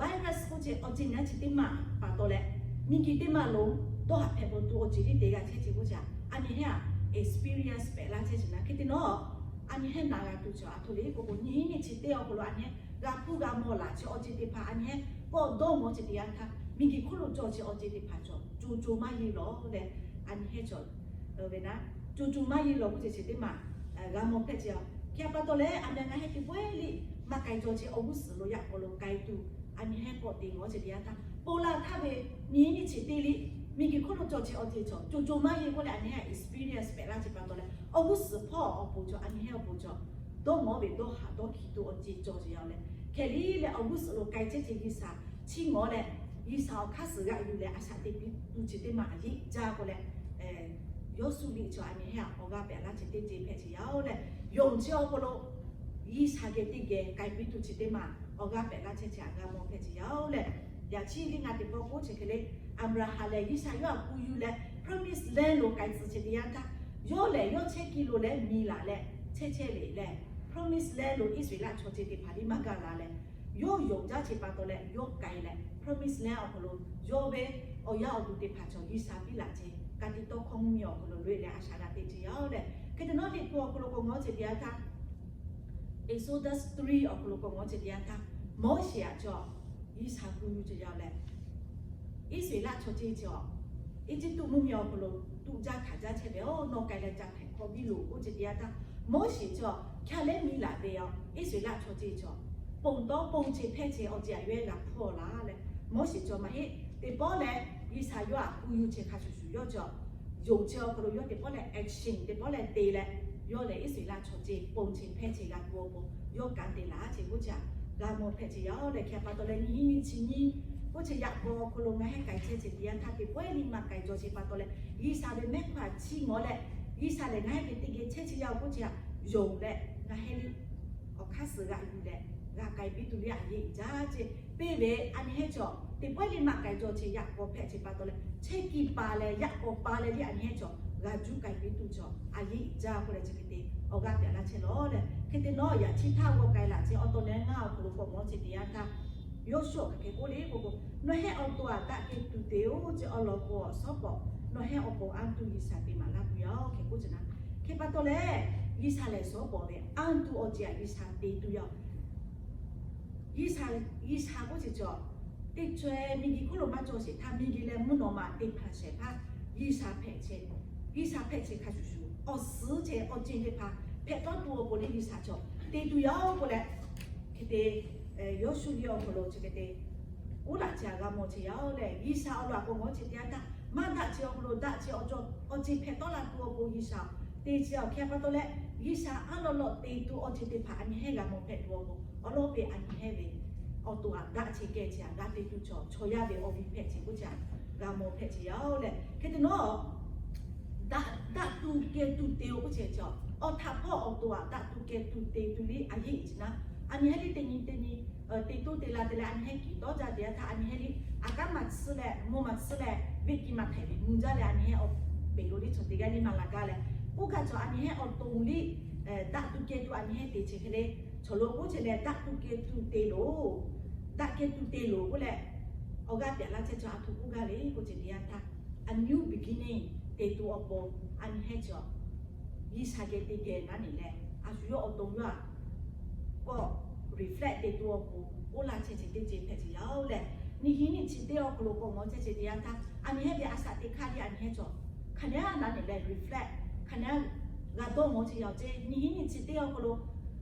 virus k'oˆ chi awˬ ceuˬ nyi chi teˇ maˬ pa taw leh, miˬguiˬ teˇ maˬ lo dawˇ haˍ hpehꞈ bawˬ tuˬ awˬ ceuˬ liˇ te g'a chehˇ chi k'oˆ chi a, a nyi hehˉ a experience pehꞈ laˇ chehˇ chi na. Hk'e te nawˉ, a nyi hehˉ na g'a tuˬ chi a htoꞈ le k'oˆ k'o, nyiˇ hinˉ nyiˇ chi teˇ awˬ hk'aw lo a nyi hehˉ g'a hpuˇ g'a mawˬ laꞈ chi awˬ ceuˬ teˇ hpaˍ a nyi hehˉ k'awꞈ dawˇ mawˬ chi teꞈ yanˇ htaˇ, miˬguiˬ hk'oˆ lo cawˬ chi awˬ ceuˬ teˇ hpaˍ cawˬ co co maˇ yeˬ lawˬ leh, a nyi hehˉ cawˬ ve naˉ co co maˇ yeˬ lawˬ k'oˆ chi chi teˇ maˬ g'a mawˬ hpehꞈ chi a. Hk'e a pa taw leh a nyi ngaˬ hui teˇ pawehˇ liˇ maꞈ k'ai cawˬ chi awˬ g'uˇ suhˍ lo yaꞈ k'aw lo k'ai tuˬ, a nyi hehˉ k'awꞈ te ngawˬ chi teꞈ yanˇ htaˇ, ponˬ laˬ htaˇ ve nyiˇ hinˉ nyiˇ chi teˇ liˇ miˬguiˬ hk'oˆ lo cawˬ chi awˬ ceuˬ cawˬ co co maˇ yeˬ k'oˆ leh a nyi hehˉ experience pehꞈ laˇ chi pa taw leh, awˬ g'uˇ suhˍ hpawˇ awˬ pon cawˬ a nyi hehˉ awˬ pon cawˬ dawˇ ngawˬ ve dawˇ haˍ dawˇ hkiˬ tuˬ awˬ ceuˬ cawˬ chi yaˇ leh, hk'e liˇ leh awˬ g'uˇ suhˍ lo k'ai chehˇ chi G'uiˬsha chiˇ ngawˬ leh, G'uiˬsha awˬ hk'aˇ suhˍ g'a yuˬ leh a shaꞈ teꞈ piˇ tuˬ chi teˇ maˬ a yeˇ jaˇ k'oˆ leh, Yawˇsuˆ liˇ chi a nyi hehˉ awˬ g'aˇ pehꞈ laˇ chi teˇ ceuˬ hpehꞈ chi yaˇ leh, yonˍ chi awˬ hk'aw lo G'uiˬsha geh teˇ geh k'ai piˇ tuˬ chi teˇ maˬ awˬ g'aˇ pehꞈ laˇ chehˇ chi a g'a mawˬ hpehꞈ chi yaˇ leh, yaꞈ chi liˇ ngaˬ teꞈ pawˆ k'oˆ chi hk'e le, Aˍbraˍhanˍ lehˬ G'uiˬsha yawˇ htaꞈ kuˬ yuˬ leh promise land lo k'ai tcuh chi teˇ yanˇ htaˇ, yawˇ lehˬ yawˇ chehˇ kuiˬ lo leh miˬ laˬ leh chehˇ chehˇ le leh, promise land lo Iˉsaˍreˍlaˆ chaw ceuˬ teˇ hpaˍ liˇ maˇ gaˬ la leh, yawˇ yonˍ jaˇ chi pa taw leh yawˇ k'ai leh promise land awˬ hk'aw lo yawˇ ve awˬ yaˇ awˬ duˬ teˇ hpaˍ cawˬ G'uiˬsha piˇ laˬ chehˇ ka tiꞈ tawˇ hkawˇ mvuhˇmiˬ awˬ hk'aw lo loꞈ e leh a shaꞈ g'a teꞈ chi yaˇ leh, hk'e te nawˉ Liꞈ hpu awˬ hk'aw lo k'awꞈ ngawˬ chi teˇ yanˇ htaˇ, Exodus three awˬ hk'aw lo k'awꞈ ngawˬ chi teˇ yanˇ htaˇ, Moˉseˍ htaꞈ cawˬ G'uiˬsha kuˬ yuˬ chi yaˇ leh, Iˉsaˍreˍlaˆ chaw ceuˬ cawˬ Eˇjiˇtuꞈ mvuhˇmiˬ awˬ hk'aw lo tuꞈ jaˇ hkanˍ jaˇ chehˇ ve, nawˬ k'ai leh ca hpehꞈ hk'awꞈ biˇ loˬ k'oˆ chi teˇ yanˇ htaˇ, Moˉseˍ cawˬ hk'a lehˉ miˬ laˬ ve Iˉsaˍreˍlaˆ chaw ceuˬ cawˬ ponˬ tawˉ ponˬ chi hpehˇ chi awˬ ceuˬ a yawˇ ehˉ g'a hpuˇ laˬ leh, Moˉseˍ cawˬ maˇ heˆ. Teˇ pawˆ leh G'uiˬsha yawˇ htaꞈ kuˬ yuˬ chi hk'a shuˍ shuˍ yawˇ cawˬ yonˍ chi awˬ hk'aw lo yawˇ teˇ pawˆ leh action teˇ pawˆ leh te leh, yawˇ lehˬ Iˉsaˍreˍlaˆ chaw ceuˬ ponˬ chi hpehˇ chi g'a tuˬ awˬ pon yawˇ kanˉ te laˬ chi k'oˆ chi a g'a mawˬ hpehꞈ chi yaˇ leh, hk'e pa taw leh nyiˇ hinˉ nyiˇ chi nyiˇ k'oˆ chi yaꞈ k'aw awˬ hk'aw lo ngaˬ hehˉ k'ai chehˇ chi teˇ yanˇ htaˇ teˇ pawˆ liˇ maꞈ k'ai cawˬ chi pa taw leh, G'uiˬsha ve mehˆ hk'aˇ chiˇ ngawˬ leh, G'uiˬsha lehˬ ngaˬ hehˉ geh teˇ geh chehˇ chi yaˇ k'oˆ chi a yonˍ leh, ngaˬ hehˉ liˇ awˬ hk'aˇ suhˍ g'a yuˬ leh g'a k'ai piˇ tuˬ liˇ a yeˇ jaˇ ceh. Teˇ ve a nyi hehˉ cawˬ teˇ pawˆ liˇ maꞈ k'ai cawˬ chi yaꞈ k'aw hpehꞈ chi pa taw leh, chehˇ kuiˬ pa leh yaꞈ k'aw pa leh liˇ a nyi hehˉ cawˬ g'a juˇ k'ai piˇ tuˬ cawˬ a yeˇ jaˇ k'oˆ leh chi hk'e te awˬ g'aˇ pehꞈ laˇ chehˇ lawˬ leh, hk'e te nawˉ yaꞈ chi htaˇ g'aw k'ai laˬ chehˇ awˬ to nehˉ ngaˇ awˬ hk'aw lo k'awꞈ mawˬ chi teˇ yanˇ htaˇ, Yawˇsuˆ hk'aˬ hk'e k'oˆ le k'o k'o, nawˬ hehˉ awˬ to aꞈ daꞈ kehˬ tuˬ te-oˬ ceh awˬ lawn k'o, awˬ shawˉ pawˍ nawˬ hehˉ awˬ pon anˇ tuˬ G'uiˬsha te maˍ laˇ tuˬ yaˇ-oˬ hk'e k'oˆ ce naˉ. Hk'e pa taw leh, G'uiˬsha lehˬ shawˉ pawˍ ve anˇ tuˬ awˬ ceuˬ a G'uiˬsha te tuˬ yaˇ-oˬ. G'uiˬsha, G'uiˬsha k'oˆ ce cawˬ, teˇ caweh miˬguiˬ hk'oˆ lo maˇ cawˬ sheˍ htaˇ, miˬguiˬ leh mvuhˇ naw ma te hpanˍ shehˍ hpaˇ G'uiˬsha hpehꞈ chehˇ, G'uiˬsha hpehꞈ chehˇ hk'a shuˍ shuˍ, awˬ suhˉ chehˇ awˬ ceuˬ teˇ hpaˍ hpehꞈ tawˇ tuˬ awˬ pon leh G'uiˬsha cawˬ te tuˬ yaˇ-oˬ k'oˆ leh, hk'e te Yawˇsuˆ liˇ awˬ hk'aw lo chi hk'e te oˉ laꞈ ce a g'a mawˬ ce yaˇ-oˬ leh, G'uiˬsha awˬ laꞈ k'o ngawˬ ce teˇ yanˇ htaˇ, maˇ daꞈ ce awˬ hk'aw lo daꞈ ce awˬ ceuˬ hpehꞈ tawˆ la tuˬ awˬ pon G'uiˬsha te ce awˬ hk'e pa taw leh, G'uiˬsha aˉ lawꞈ lawꞈ te tuˬ awˬ ceuˬ teˇ hpaˍ a nyi hehˉ g'a mawˬ hpehꞈ tuˬ awˬ pon, awˬ lawˉ pe a nyi hehˉ ve awˬ to aꞈ daꞈ ce kehˬ ce a g'a te tuˬ cawˬ chaw yaˇ ve awˬ viˉ hpehꞈ ce k'oˆ ce a g'a mawˬ hpehꞈ ce yaˇ-oˬ leh, hk'e te nawˉ daꞈ, daꞈ tuˬ kehˬ tuˬ te-oˬ k'oˆ ce cawˬ. Awˬ htaꞈ hpawˇ awˬ to aꞈ daꞈ tuˬ kehˬ tuˬ te tuˬ liˇ a yeˇ iˉ ci naˉ, a nyi hehˉ liˇ teˇ nyi teˇ nyi te toˇ te la te leh a nyi hehˉ kiˬ tawˇ jaˇ te yanˇ htaˇ a nyi hehˉ liˇ a kanˉ maˇ tsuhˇ leh mvuhˇ maˇ tsuhˇ leh veˆ kiˇ maˇ htaiˍ ve mvuh jaˇ leh a nyi hehˉ awˬ peˬ lo liˇ chaw teˇ g'aˇ liˇ maˇ la gaˇ leh, k'oˆ kaꞈ cawˬ a nyi hehˉ awˬ to liˇ daꞈ tuˬ kehˬ tuˬ a nyi hehˉ te ce hk'e le, chaw lo k'oˆ ce leh daꞈ tuˬ kehˬ tuˬ te loˬ, daꞈ kehˬ tuˬ te loˬ k'oˆ leh, awˬ g'aˇ pehꞈ laˇ chehˇ cawˬ a htoꞈ k'oˆ gaˇ le k'oˆ ce teˇ yanˇ htaˇ, a new beginning te tuˬ awˬ pon a nyi hehˉ cawˬ G'uiˬsha geh teˇ geh naˉ neˬ leh, a shu yawˇ awˬ to yawˇ aꞈ k'awꞈ reflect te tuˬ awˬ pon oˇ laˇ chehˇ ce teˇ ce hpehꞈ ce yaˇ-oˬ leh, Nyiˇ hinˉ nyiˇ chi teˇ awˬ hk'aw lo k'awꞈ mawˬ chehˇ ceh teˇ yanˇ htaˇ, a nyi heˉ ve a shaꞈ teꞈ hk'aˇ leh a nyi heˉ cawˬ hk'aˬ nehˉ na nehˬ leh reflect hk'aˬ nehˉ g'a dawˇ mawˬ chehˇ yaˇ ceˇ. Nyiˇ hinˉ nyiˇ chi teˇ awˬ hk'aw lo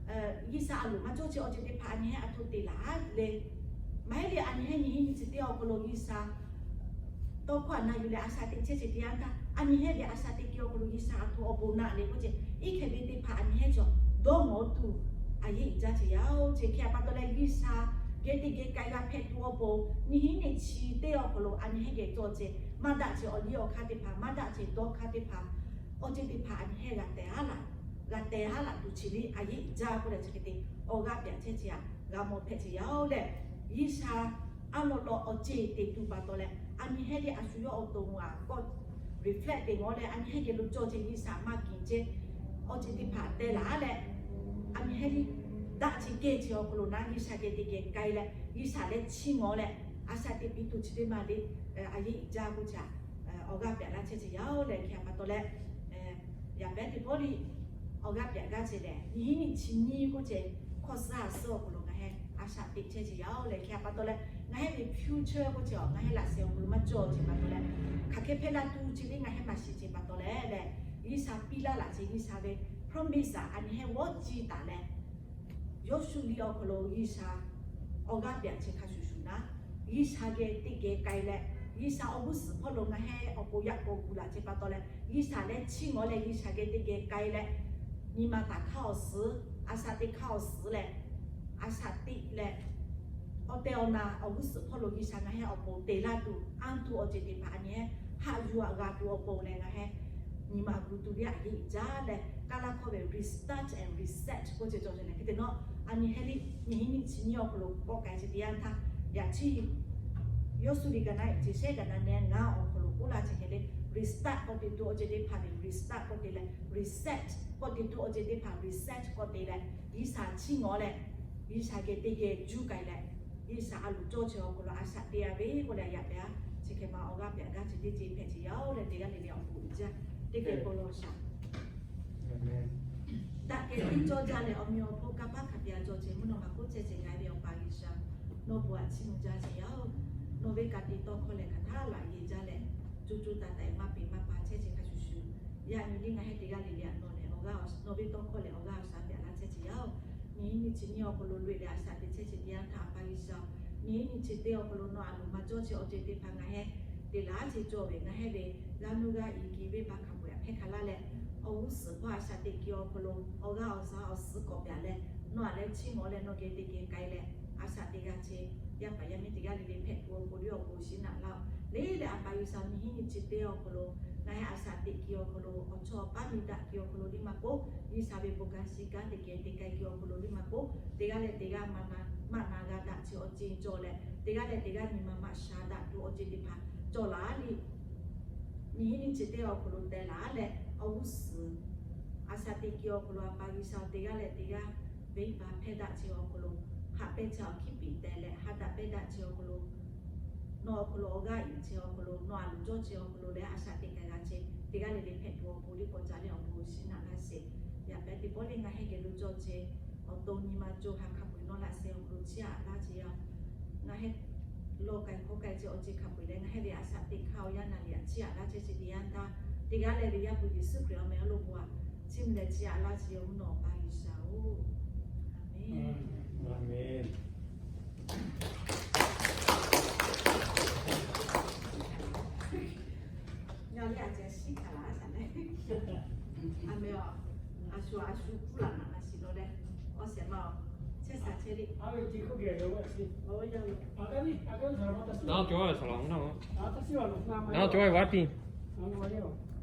G'uiˬsha a loˍ maˇ cawˇ chehˇ awˬ ceuˬ teˇ hpaˍ a nyi heˉ a htoꞈ te laˬ le. Maˇ heˆ le, a nyi heˉ nyiˇ hinˉ nyiˇ chi teˇ awˬ hk'aw lo G'uiˬsha tawˇ hkawˇ a na yuˬ leh a shaꞈ teꞈ chehˇ ceh teˇ yanˇ htaˇ, a nyi heˉ ve a shaꞈ teꞈ ki awˬ hk'aw lo G'uiˬsha a htoꞈ awˬ bon naꞈ le k'oˆ ceh, iˉ hkeh ve teˇ hpaˍ a nyi heˉ cawˬ dawˇ mawˬ tuˬ a yeˇ uiˍ jaˇ ceh yaˇ oˬ. Chi hk'e a pa taw leh G'uiˬsha geh teˇ geh k'ai g'a hpehꞈ tuˬ awˬ pon, nyiˇ hinˉ nyiˇ chi teˇ awˬ hk'aw lo a nyi heˉ geh cawˬ ceh maˇ daꞈ ceh awˬ liˇ awˬ hk'aˇ teˇ hpaˍ, maˇ daꞈ ceh dawˇ hk'aˇ teˇ hpaˍ, awˬ ceuˬ teˇ hpaˍ a nyi heˉ g'a tehˬ haˉ laꞈ, g'a tehˬ haˉ laꞈ tuˬ chi liˇ a yeˇ uiˍ jaˇ k'oˆ leh chi hk'e te awˬ g'aˇ pyaꞈ chehˇ ceh a g'a mawˬ hpehꞈ ceh yaˇ oˬ leh, G'uiˬsha a lawꞈ lawꞈ awˬ ceuˬ te tuˬ pa taw leh a nyi heˉ le a shu yawˇ awˬ to a k'awꞈ reflect te mawˬ leh a nyi heˉ geh lo cawˬ ceh G'uiˬsha maˇ kinˍ ceh awˬ ceuˬ teˇ hpaˍ tehˬ laˬ leh, a nyi heˉ le daꞈ ceh kehˬ ceh awˬ hk'aw lo naˉ G'uiˬsha geh teˇ geh k'ai leh G'uiˬsha leh chiˇ mawˬ leh a shaꞈ teꞈ piˇ tuˬ chi teˇ maˬ le a yeˇ uiˍ jaˇ k'oˆ ceh a awˬ g'aˇ pyaꞈ laˇ chehˇ ceh yaˇ oˬ leh, hk'e a pa taw leh yaꞈ pehˉ teˇ pawˆ liˇ awˬ g'aˇ pyaꞈ gaˇ ceh leh, nyiˇ hinˉ nyiˇ chi nyiˇ k'oˆ ceh hkawˇ suhˉ a suhˉ awˬ hk'aw lo ngaˬ heˉ a shaꞈ teꞈ chehˇ ceh yaˇ oˬ leh, hk'e a pa taw leh ngaˬ heˉ ve future k'oˆ ceh a ngaˬ heˉ laꞈ sheh awˬ hk'aw lo maˇ cawˬ ceh pa taw leh, hk'aˬ hk'e hpehꞈ la tuˬ chi liˇ ngaˬ heˉ maˇ shiˍ ceh pa taw leh leh, G'uiˬsha piˇ laˇ laꞈ ceh G'uiˬsha ve promise a a nyi heˉ g'awˇ ciˇ taˍ leh Yawˇsuˆ liꞈ awˬ hk'aw lo G'uiˬsha awˬ g'aˇ pyaꞈ chehˇ hk'a shuˍ shuˍ naˉ, G'uiˬsha geh teˇ geh k'ai leh, G'uiˬsha awˬ g'uˇ suhˍ hpawˇ lo ngaˬ heˉ awˬ pon yaꞈ k'aw gu laꞈ ceh pa taw leh, G'uiˬsha leh chiˇ mawˬ leh G'uiˬsha geh teˇ geh k'ai leh, nyi ma taˍ hk'aˇ awˬ suhˉ, a shaꞈ teꞈ hk'aˇ awˬ suhˉ leh, a shaꞈ teꞈ leh awˬ tehˬ awˬ na awˬ g'uˇ suhˍ hpawˇ lo G'uiˬsha ngaˬ heˉ awˬ pon te laˇ tuˬ anˇ tuˬ awˬ ceuˬ teˇ hpaˍ a nyi heˉ haꞈ yuˬ a g'a tuˬ awˬ pon leh ngaˬ heˉ nyi ma gu tuˬ liˇ a yeˇ uiˍ jaˇ leh, Kaˇlaˇ hkawˇ ve restart and reset k'oˆ ceh cawˬ ceh leh, hk'e te nawˉ a nyi heˉ liˇ nyiˇ hinˉ nyiˇ chi nyiˇ awˬ hk'aw lo kawˆ k'ai ceh teˇ yanˇ htaˇ, yaꞈ chiˇ Yawˇsuˆ liꞈ gaˬ na iˉ ceh shehˉ gaˬ na nehˬ ngaˇ awˬ hk'aw lo k'oˆ laˇ ceh hk'e le, restart k'awꞈ te tuˬ awˬ ceuˬ teˇ hpaˍ ve restart k'awꞈ te leh, reset k'awꞈ te tuˬ awˬ ceuˬ teˇ hpaˍ reset k'awꞈ te leh, G'uiˬsha chiˇ mawˬ leh, G'uiˬsha geh teˇ geh juˇ k'ai leh, G'uiˬsha a loˍ cawˇ ceh awˬ hk'aw lo a shaꞈ teꞈ a ve k'oˆ leh yaꞈ pehˉ a chi hk'e ma awˬ g'aˇ pyaꞈ gaˇ ceh teˇ ceh hpehꞈ ceh yaˇ oˬ leh teˇ g'aˇ le le awˬ bon uiˍ jaˇ teˇ geh k'o law shaˍ. Daꞈ kehˬ tiˇ cawˇ jaˇ leh awˬ meꞈ awˬ hponˇ kanˇ paˆ hk'a pyaꞈ cawˬ ceh mvuhˇ naw ma k'oˆ ceh ceh g'a ve Awˬ pa G'uiˬsha, nawˬ bon aꞈ chiˇ mvuh jaˇ ceh yaˇ oˬ. Nawˬ ve ka tiꞈ tawˇ hkawˇ leh hk'aˬ htaˇ laꞈ yeˬ jaˇ leh, co co taiˍ taiˍ maˇ peꞈ maˇ pa chehˇ ceh hk'a shuˍ shuˍ, yaꞈ nyi liˇ ngaˬ heˉ teˇ g'aˇ le le a nawˬ leh awˬ g'aˇ nawˬ ve tawˇ hkawˇ leh awˬ g'aˇ awˬ shaˉ pyaꞈ laˇ chehˇ ceh yaˇ oˬ. Nyiˇ hinˉ nyiˇ chi nyiˇ awˬ hk'aw lo loꞈ e leh a shaꞈ teꞈ chehˇ ceh teˇ yanˇ htaˇ Awˬ pa G'uiˬsha, nyiˇ hinˉ nyiˇ chi teˇ awˬ hk'aw lo nawˬ a loˍ ma cawˇ chehˇ awˬ ceuˬ teˇ hpaˍ ngaˬ heˉ teꞈ laˇ chehˇ cawˬ ve ngaˬ heˉ ve g'aˇ nuˇ g'aˇ i ki venˇbaˆ hk'a peu-eˬ a hpehˇ hk'a laˇ leh, awˬ g'uˇ suhˍ hpawˇ a shaꞈ teꞈ ki awˬ hk'aw lo awˬ g'aˇ awˬ shaˉ awˬ suhˉ k'awꞈ pyaꞈ leh, nawˬ a leh chiˇ mawˬ leh nawˬ geh teˇ geh k'ai leh, a shaꞈ teꞈ g'a chehˇ, yaˇ paˍ yaˇ miˇ teˇ g'aˇ le le hpehꞈ tuˬ awˬ pon liˇ awˬ bon shiˍ naꞈ laˇ oˬ. Le leh Awˬ pa G'uiˬsha nyiˇ hinˉ nyiˇ chi teˇ awˬ hk'aw lo ngaˬ heˉ a shaꞈ teꞈ ki awˬ hk'aw lo awˬ chawˇ paˉ miˇ daꞈ ki awˬ hk'aw lo liˇ maˇ k'oˆ, G'uiˬsha ve bon kanˇ shiˍ kanˉ teˇ geh teˇ k'ai ki awˬ hk'aw lo liˇ maˇ k'oˆ, teˇ g'aˇ leh teˇ g'aˇ maˇ na maˇ na g'a daꞈ chehˇ awˬ ceuˬ cawˬ leh, teˇ g'aˇ leh teˇ g'aˇ nyi ma maˇ sha daꞈ tuˬ awˬ ceuˬ teˇ hpaˍ cawˬ laˇ liˇ. Nyiˇ hinˉ nyiˇ chi teˇ awˬ hk'aw lo teh laˇ leh, awˬ g'uˇ suhˍ a shaꞈ teꞈ ki awˬ hk'aw lo Awˬ pa G'uiˬsha teˇ g'aˇ leh teˇ g'aˇ venˇbaˆ hpehˇ daꞈ chehˇ awˬ hk'aw lo, haꞈ pehnˇ chehˇ awˬ hkiˉ piˍ teh leh haꞈ daꞈ pehnˇ daꞈ chehˇ awˬ hk'aw lo, nawˬ awˬ hk'aw lo awˬ g'aˇ iˉ chehˇ awˬ hk'aw lo nawˬ a loˍ cawˇ chehˇ awˬ hk'aw lo leh a shaꞈ teꞈ k'ai g'a chehˇ teˇ g'aˇ le le hpehꞈ tuˬ awˬ pon liˇ k'awꞈ ca leh awˬ bon shiˍ naꞈ laˇ sheˍ. Yaꞈ pehˉ teˇ pawˆ le ngaˬ heˉ geh lo cawˇ chehˇ awˬ to nyi ma co ha hk'a peu-eˬ nawˬ laꞈ sheh awˬ hk'aw lo chiˇ aꞈ laˇ chehˇ yaˇ. Ngaˬ heˉ lawˬ k'ai hk'awˇ k'ai chehˇ awˬ ceuˬ hk'a peu-eˬ leh ngaˬ heˉ ve a shaꞈ teꞈ hk'aˇ awˬ yanˇ naˍ riˍ a chiˇ aꞈ laˇ chehˇ chi teˇ yanˇ htaˇ, teˇ g'aˇ leh ve Yaˇ hpu Yeˍsuˆ Hkriꞈ awˬ meh awˬ lo bon a chiˇ mvuh leh chiˇ aꞈ laˇ chehˇ yaˇ mvuhˇ naw Awˬ pa G'uiˬsha oˬ. Aˬ menˍ. Ngaˬ le a ceh shiˉ hkanˍ laˇ shaˍ le. Aˬ meh a, a shu a shu kuˉ laˬ naꞈ maˇ shiˍ lawˬ leh, awˬ shehˍ ma chehˇ shaˍ chehˇ le. Aˬ ve ti hk'oˆ geh yoˬ. Aˬ ve ti hk'oˆ geh yoˬ. Aˬ ve ti hk'oˆ geh yoˬ.